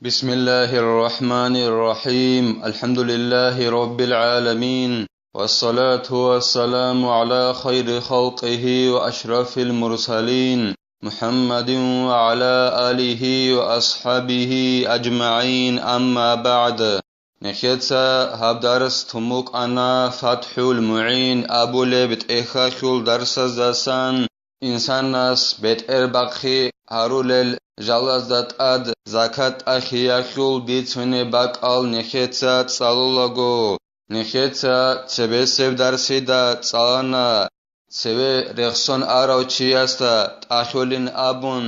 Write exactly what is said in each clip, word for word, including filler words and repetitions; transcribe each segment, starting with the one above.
بسم الله الرحمن الرحيم. الحمد لله رب العالمين. والصلاة والسلام على خير خلقه وأشرف المرسلين محمد وعلى آله وأصحابه أجمعين. أما بعد. Нехеца гьаб дарс тун букӀана ФатхӀул МугӀин абулеб тӀехьалъул дарсаздасан, инсанас бетӀербахъи гьарулел жалазда тӀад закат тӀахьиялъул бицунеб бакӀал нехеца цӀалулаго. Нехеца цебесеб дарсида цӀалана, цеве рехсон арав чиясда тӀалъулин абун,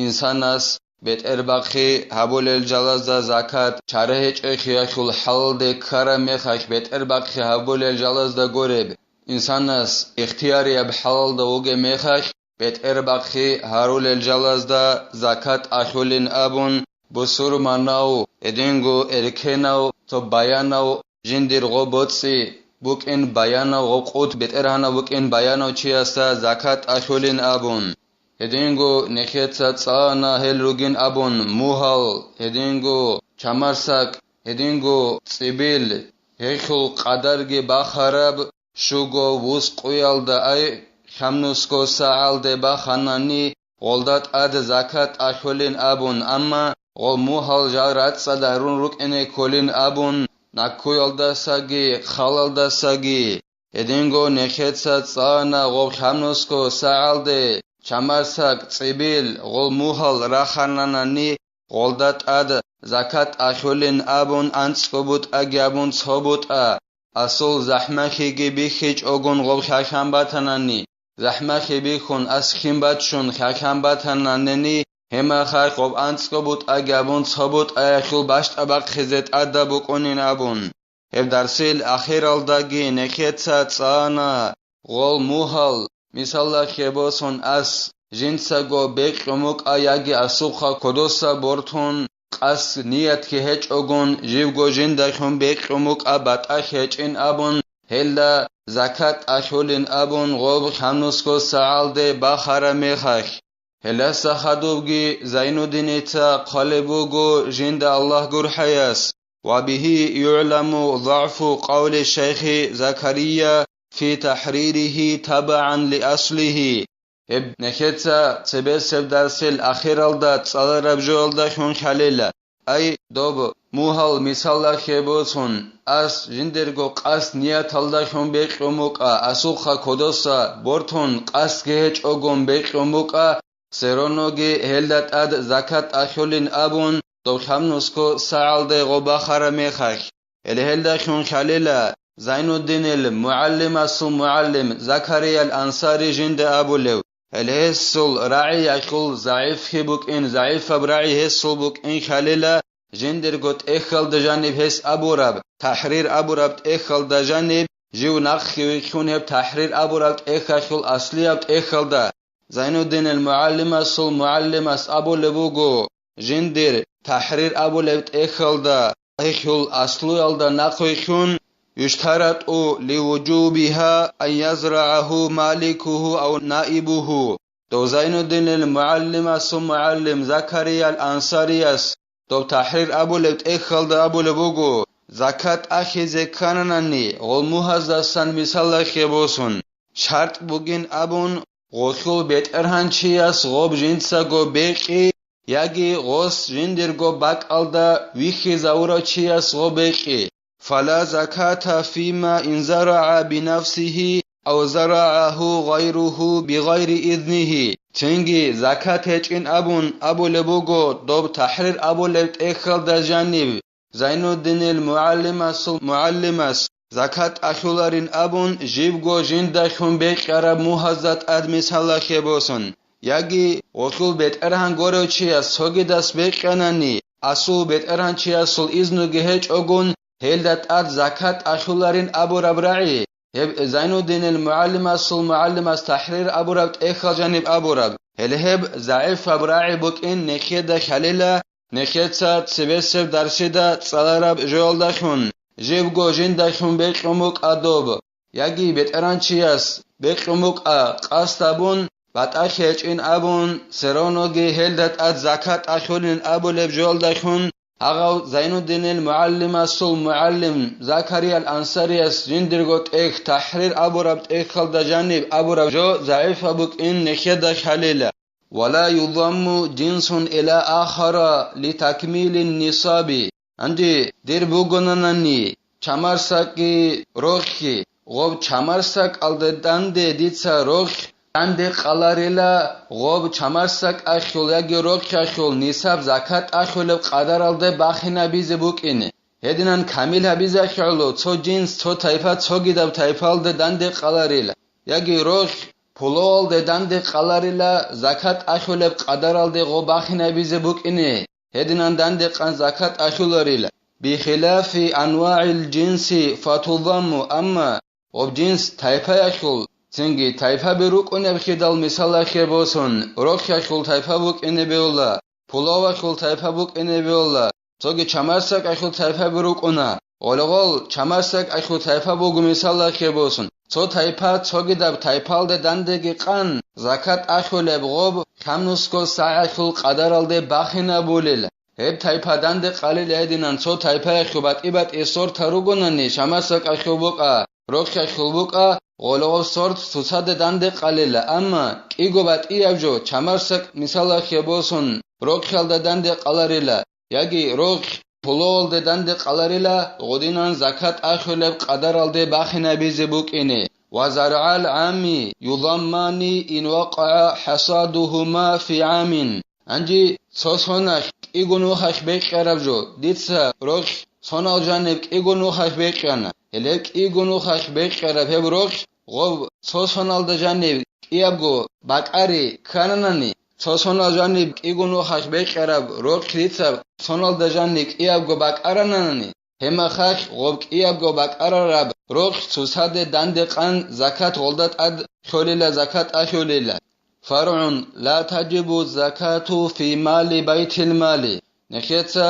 инсанас бетӀербахъи гьабулел жалазда закат чара гьечӀохиялъул хӀалалде ккараб мехалъ бетӀербахъи гьабулел жалазда гуреб, инсанас ихтиярияб хӀалалда вугеб мехалъ бетӀербахъи гьарулел жалазда закат тӀалъулин абун, бусурманав, гьединго эркенав, цо баянав, жиндир гъо боцӀи букӀин баянав, гъо къут бетӀергьанав букӀин баянав чиясда закат тӀалъулин абун. Гьединго нехеца цӀана гьел ругин абун мугьал, гьединго чамарсакӀ, гьединго цӀибил, гьелъул къадарги бахараб, щуго вус къуялда ай, хӀамнусго сагӀалде баханани, гъолда тӀад закат тӀалъулин абун, амма гъол мугьал жал рацӀцӀад гьарун рукӀине кколин абун, наккуялдасаги халалдасаги. Гьединго нехеца цӀана гъоб хӀамнусго сагӀалде, чамасакӀ цӀибил гъол мугьал рахананани, гъолда тӀад закат тӀалъулин абун анцӀго бутӀаги абун цо бутӀа, асул захӀмахиги бихьичӀогун гъоб хьахьан батанани, захӀмахи бихьун ас хин баччун хьахьан батананани, гьемахалъ гъоб анцӀго бутӀаги абун цо бутӀаялъул бащтӀа бахъизе тӀадаб букӀунин абун. Гьеб дарсил ахиралдаги нехеца цӀана гъол мугьал, мисаллахъе босун ас жинцаго бекьун букӀа яги асухъа кодоса бортун, къасд ниятги гьечӀогун, живго жиндалъун бекьун букӀа батӀа гьечӀин абун, гьелда закат тӀалъулин абун гъоб хӀамнусго сагӀалде бахара мехалъ. Гьелдаса хадубги Зайнуддиница хъвалеб буго жинда Аллагь гурхӀаяс: «Ва бигьи югӀламу загӀфу къавли шайхи Закария фи тахӀририхи табагӀан лиаслихи». Гьеб нехеца цебесеб дарсил ахиралда цӀалараб жоялда хьун хьалила. Ай, доб мугьал мисаллахъе босун, ас жиндирго къасд нияталда хьун бекьун букӀа, асухъа кодоса бортун къасдги гьечӀогун бекьун букӀа, Цероноги гьелда тӀад закат тӀалъулин абун, дов хӀамнусго сагӀалде гъо бахара мехалъ. Гьеле гьелда хьун хьалила Зайнуддинил мугӀалимасул мугӀалим Закариял Ансари жинда абулев, гьеле гьесул рагӀиялъул загӀипги букӀин, загӀипаб рагӀи гьесул букӀин хьалила, жиндирго тӀехьалда жаниб гьес абураб, тахӀрир абураб тӀехьалда жаниб, жив нахъги вихьун гьеб тахӀрир абураб тӀехьалъул аслияб тӀехьалда, Зайнуддинил мугӀалимасул мугӀалимас абулеб буго, жиндир тахӀрир абулеб тӀехьалда, гьелъул аслуялда нахъвилълъун, «Юштарату ливужубиха ан язрагӀагьу маликугьу ав наибугьу». Дов Зайнуддинил мугӀалимасул мугӀалим Закариял Ансарияс доб тахӀрир абулеб тӀехьалда абулеб буго, закат ахизе ккананани, гъол мугьаздасан мисаллахъе босун, шартӀ бугин абун, гъолъул бетӀергьанчияс гъоб жинцаго бекьи, яги гъос жиндирго бакӀалда вихьизавурав чияс гъо бекьи. «Фала заката фима ин зарагӀа бинафсихи ав зарагӀагьу гъайругьу бигъайри изнихи». Цинги закат гьечӀин абун абулеб буго доб тахӀрир абулеб тӀехьалда жаниб, Зайнуддинил мугӀалимасул мугӀалимас закат тӀалъуларин абун, живго жиндалъун бекьараб мугьазда тӀад мисаллахъе босун, яги гъолъул бетӀергьан горев чияс цогидас бекьанани, асул бетӀергьанчиясул изнуги гьечӀогун, гьелда тӀад закат тӀалъуларин абураб рагӀи, гьеб Зайнуддинил мугӀалимасул мугӀалимас тахӀрир абураб тӀехьал жаниб абураб, гьеле гьеб загӀипаб рагӀи букӀин нехеда хьалила, нехеца цебесеб дарсида цӀалараб жоялдалъун, жибго жиндалъун бекьун букӀа доб, яги бетӀергьанчияс бекьун букӀа къасд абун, батӀа гьечӀин абун, цероноги гьелда тӀад закат тӀалъулин абулеб жоялдалъун, Гьагъав Зайнуддинил МугӀалимасул мугӀалим Закариял Ансарияс жиндирго тӀехь, ТахӀрир абураб тӀехьалда жаниб абураб жо загӀипаб букӀин нехеда хьалила. «Ва ла юдамму жинсун иля ахара литакмилин нисаби». Гьанже дир бугонанани, чамарсакӀги рохьги, гъоб чамарсакӀалде данде дица рохь данде къаларила, гъоб чамарсакӀалъул яги рохьалъул нисаб закат ахӀулеб къадаралде бахинабизе букӀине. Гьединан камил гьабизахьуло цо жинс, цо тайпа цогидаб тайпалде данде къаларила, яги рохь пулоалде данде къаларила, закат ахӀулеб къадаралде гъо бахинабизе букӀине. Гьединан дандекъан закат ахӀуларила. Бихилафи анвагӀил жинси фатудамму, амма гъоб жинс тайпаялъул, цинги тайпаби рукӀунеб хидал мисалалъе босун, рохьалъул тайпа букӀине бегьула, пулавалъул тайпа букӀине бегьула, цоги чамарсакӀалъул тайпаби рукӀуна. Гъолгъол чамарсакӀалъул тайпа буго мисалалъе босун. Цо тайпа цогидаб тайпалде дандеги къан, закат ахӀулеб гъоб хъамнусго сагӀалъул къадаралде бахинабулел. Гьеб тайпа данде къалил гьединан цо тайпаялъул батӀи-батӀи сорта ругонани, чамарсакӀалъул букӀа, рохьалъул букӀа, гъолгъоб сорт цоцаде данде къалила, амма кӀиго батӀияб жо, чамарсакӀ мисалалъе босун, рохьалда данде къаларила, яги рохь пулоалде данде къаларила, гъодинан закат ахӀулеб къадаралде бахинабизе букӀине. Ва заргӀал гӀамми юдаммани ин вакъагӀа хӀасадугьума фи гӀамин. Гьанже цо соналъ кӀиго нухалъ бекьараб жо, дица рохь сонал жаниб кӀиго нухалъ бекьана. Гьеле кӀиго нухалъ бекьараб гьеб рохь гъоб цо соналда жаниб кӀиябго бакӀари ккананани, цо сонал жаниб кӀиго нухалъ бекьараб рохь дица соналда жаниб кӀиябго бакӀарананани, гьебмехалъ гъоб кӀиябго бакӀарараб рохь цоцаде данде къан закат гъолда тӀад лъолила, закат ахӀулила. ФаргӀун, ла таджибу закату фи мали байтил мали. Нехеца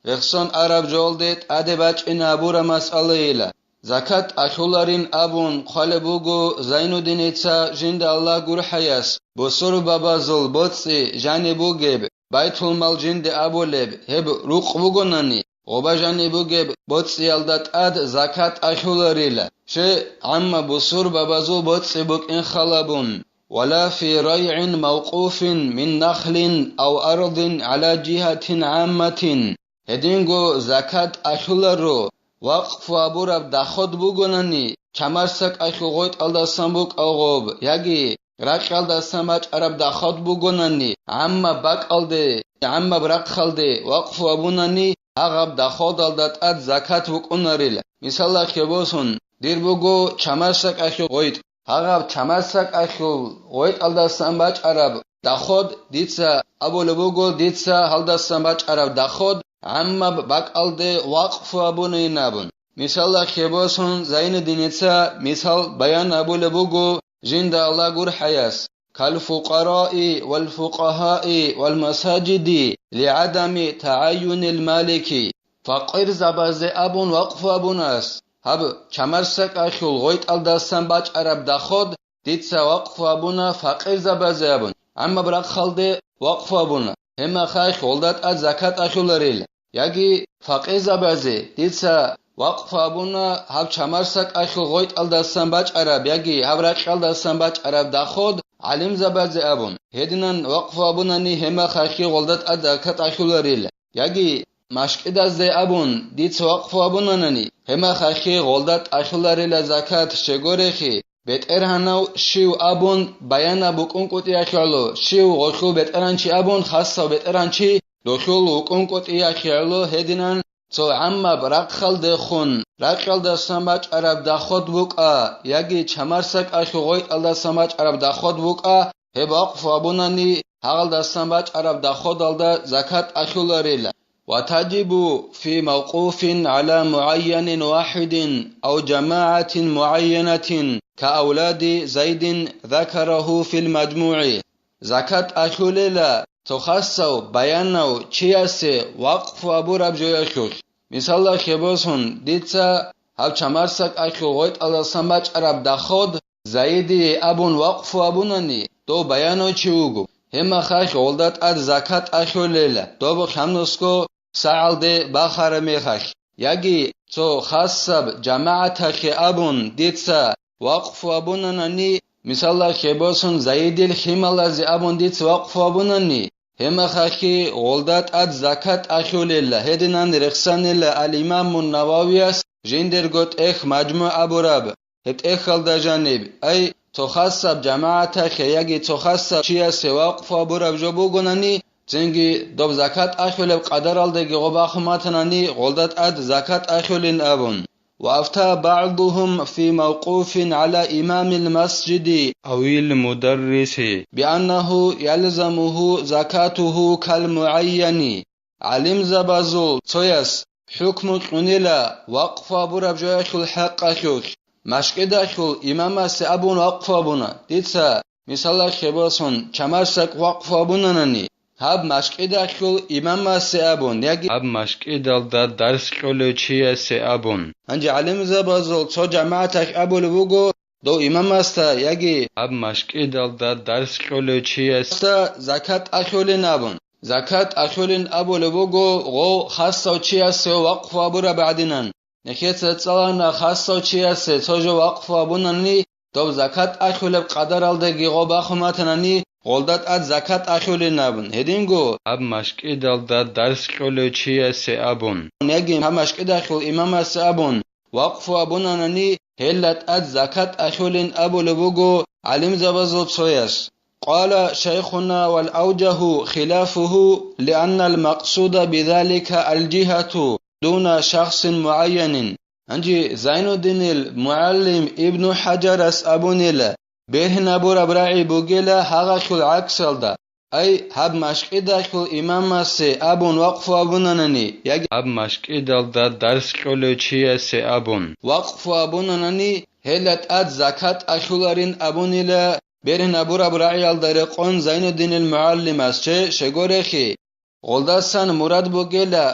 рехсон араб жолде тӀаде бачӀине абураб масъалайила. Закат ахӀуларин абун хъвалеб буго Зайнуддиница жинда Аллагь гурхӀаяс, бусурбабазул боцӀи жаниб бугеб, байтулмал жинде абулеб, гьеб рукъ бугонани, гъоба жаниб бугеб боцӀиялда тӀад закат ахӀуларила, щай гӀамма бусурбабазул боцӀи букӀин халабун. Ва ла фи райгӀин мавкъуфин мин нахлин ав ардин гӀала жигьатин гӀамматин. Гьединго закат ахӀуларо, вакъфу абураб доход бугонани, чамарсакӀалъул гъойтӀалдасан букӀа гъоб, яги ракьалдасан бачӀараб доход бугонани, гӀаммаб бакӀалде, гӀаммаб рахъалде вакъфу абунани, гьагъаб доходалда тӀад закат букӀунарила. Мисалалъе босун, дир буго чамарсакӀалъул гъойтӀ. Гьагъаб чамарсакӀалъул гъойтӀалдасан бачӀараб доход, дица абулеб буго, дица гьалдасан бачӀараб доход гӀаммаб бакӀалде вакъфу абунин абун. Мисалалъе босун, Зайнуддиница мисал баян абулеб буго жинда Аллагь гурхӀаяс: калфукъараи валфукъагьаи валмасажиди лигӀадами тагӀайюнил малики. Факъирзабазе абун вакъфу абунас, гьаб чамарсакӀалъул гъойтӀалдасан бачӀараб доход дица вакъфу абуна факъирзабазе абун, гӀаммаб рахъалде вакъфу абуна, гьебмехалъ гъолда тӀад закат ахӀуларила. Яги факъирзабазе дица вакъфу абуна гьаб чамарсакӀалъул гъойтӀалдасан бачӀараб яги гьаб ракьалдасан бачӀараб доход гӀалимзабазе абун, гьединан вакъфу абунани, гьебмехалъги гъолда тӀад закат ахӀуларила. Яги машкӀидазде абун, дица вакъфу абунанани, гьебмехалъги гъолда тӀахьуларила закат, щегорехи, бетӀергьанав щив абун баянаб букӀун кӀутӀиялъе гӀоло, щив гъолъул бетӀергьанчи абун, хасав бетӀергьанчи гъолъул вукӀун кӀутӀиялъе гӀоло, гьединан цо гӀаммаб рахъалдехун ракьалдасан бачӀараб доход букӀа, яги чамарсакӀалъул гъойтӀалдасан бачӀараб доход букӀа, гьеб вакъфу абунани, гьагъалдасан бачӀараб доходалда закат ахьуларила. Ва таджибу фи мавкъуфин гӀала мугӀайянин вахӀидин ав жамагӀатин мугӀайянатин ка авлади Зайдин закарагьу фил мажмугӀи. Закат ахьулела цо хасав баянав чиясе вакъфу абураб жоялъулъ. Мисалда, хебосун, дица гьаб чамарсакӀалъул гъойтӀалдасан бачӀараб доход Заидие абун вакъфу абунани, дов баянав чи вуго, гьебмехалъ гъолда тӀад закат ахьулела, доб ханусго сагӀалде бахараб мехалъ, яги цо хасаб жамагӀаталъе абун дица вакъфу абунанани, мисалалъе босун, Заидил хималазе абун дица вакъфу абунани, гьеб мехалъги гъолда тӀад закат ахьулила, гьединан рехсанила ал-Имамун Нававияс жиндирго тӀехь МажмугӀ абураб. Гьеб тӀехьалда жаниб, ай, цо хасаб жамагӀаталъе яги цо хасаб чиясе вакъфу абураб жо бугонани, цинги доб закат ахьулеб къадаралдаги гъо бахун батанани, гъолда тӀад закат ахьулин абун. وأفتى بعضهم في موقوف على إمام المسجد أو المدرس بأنه يلزمه زكاته كالمعين. ГӀалимзабазул цояс хӀукму кьунила вакъфу абураб жоялъул хӀакъалъулъ, машкӀидалъул имамасе абун вакъфу абуна, дица, мисалалъе босун, чамасдакӀ вакъфу абунанани, гьаб машкӀидалъул имамасе абун, яги гьаб машкӀидалда дарс кьолев чиясе абун. Гьанже гӀалимзабазул цо жамагӀаталъ абулеб буго, дов имамасда яги гьаб машкӀидалда дарс кьолев чиясда закат ахьулин абун. Закат ахьулин абулеб буго гъов хасав чиясе вакъфу абураб гӀадинан. Нехеца цӀалана хасав чиясе цо жо вакъфу абунани, доб закат ахьулеб къадаралдаги гъо бахун батанани, гъолда тӀад закат ахьулин абун. Гьединго гьаб машкӀидалда дарс кьолев чиясе абун. Яги гьаб машкӀидалъул имамасе абун, вакъфу абунанани, гьелда тӀад закат ахьулин абулеб буго гӀалимзабазул цояс. قال شيخنا والأوجه خلافه لأن المقصود بذلك الجهة دون شخص معين. Гьанже Зайнуддинил мугӀалим Ибну ХӀажарас абунила, бергьинабураб рагӀи бугила гьагъалъул гӀаксалда, ай, гьаб машкӀидалъул имамасе абун вакъфу абунанани, яги гьаб машкӀидалда дарс кьолев чиясе абун вакъфу абунанани, гьелда тӀад закат ахьуларин абунила бергьинабураб рагӀиялда рекъон Зайнуддинил мугӀалимас, че, щегорехи. Гъолдасан мурад бугела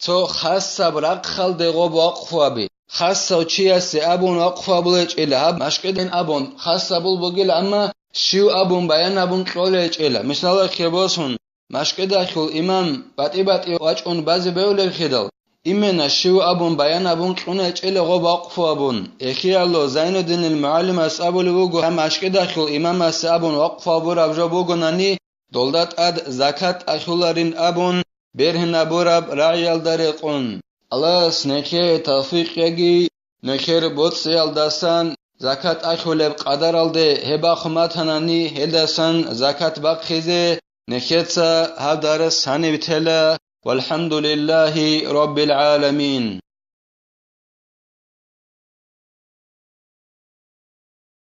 цо хасаб рахъалде гъоб вакъфу аби. Хасав чиясе абун вакъфу абулечӀила, гьаб машкӀидин абун хасабул бугила, амма щив абун баян абун кьолечӀила. Мисалалъе босун, машкӀидалъул имам батӀи-батӀи вачӀун базе бевлебхидал, имена щив абун баян абун кьунечӀила гъоб вакъфу абун. Эхияло Зайнуддинил мугӀалимас абулеб буго, гьаб машкӀидалъул имамасе абун вакъфу абураб жо бугонани, долда тӀад закат ахьуларин абун бергьинабураб рагӀиялда рекъон. Аллагьас нехее тавфикъ яги, нехер боцӀиялдасан закат ахьулеб къадаралде гьеб бахун батанани, гьелдасан закат бахъизе. Нехеца гьаб дарас гьаниб тела. ВалхӀамдулиллагьи раббил гӀаламин.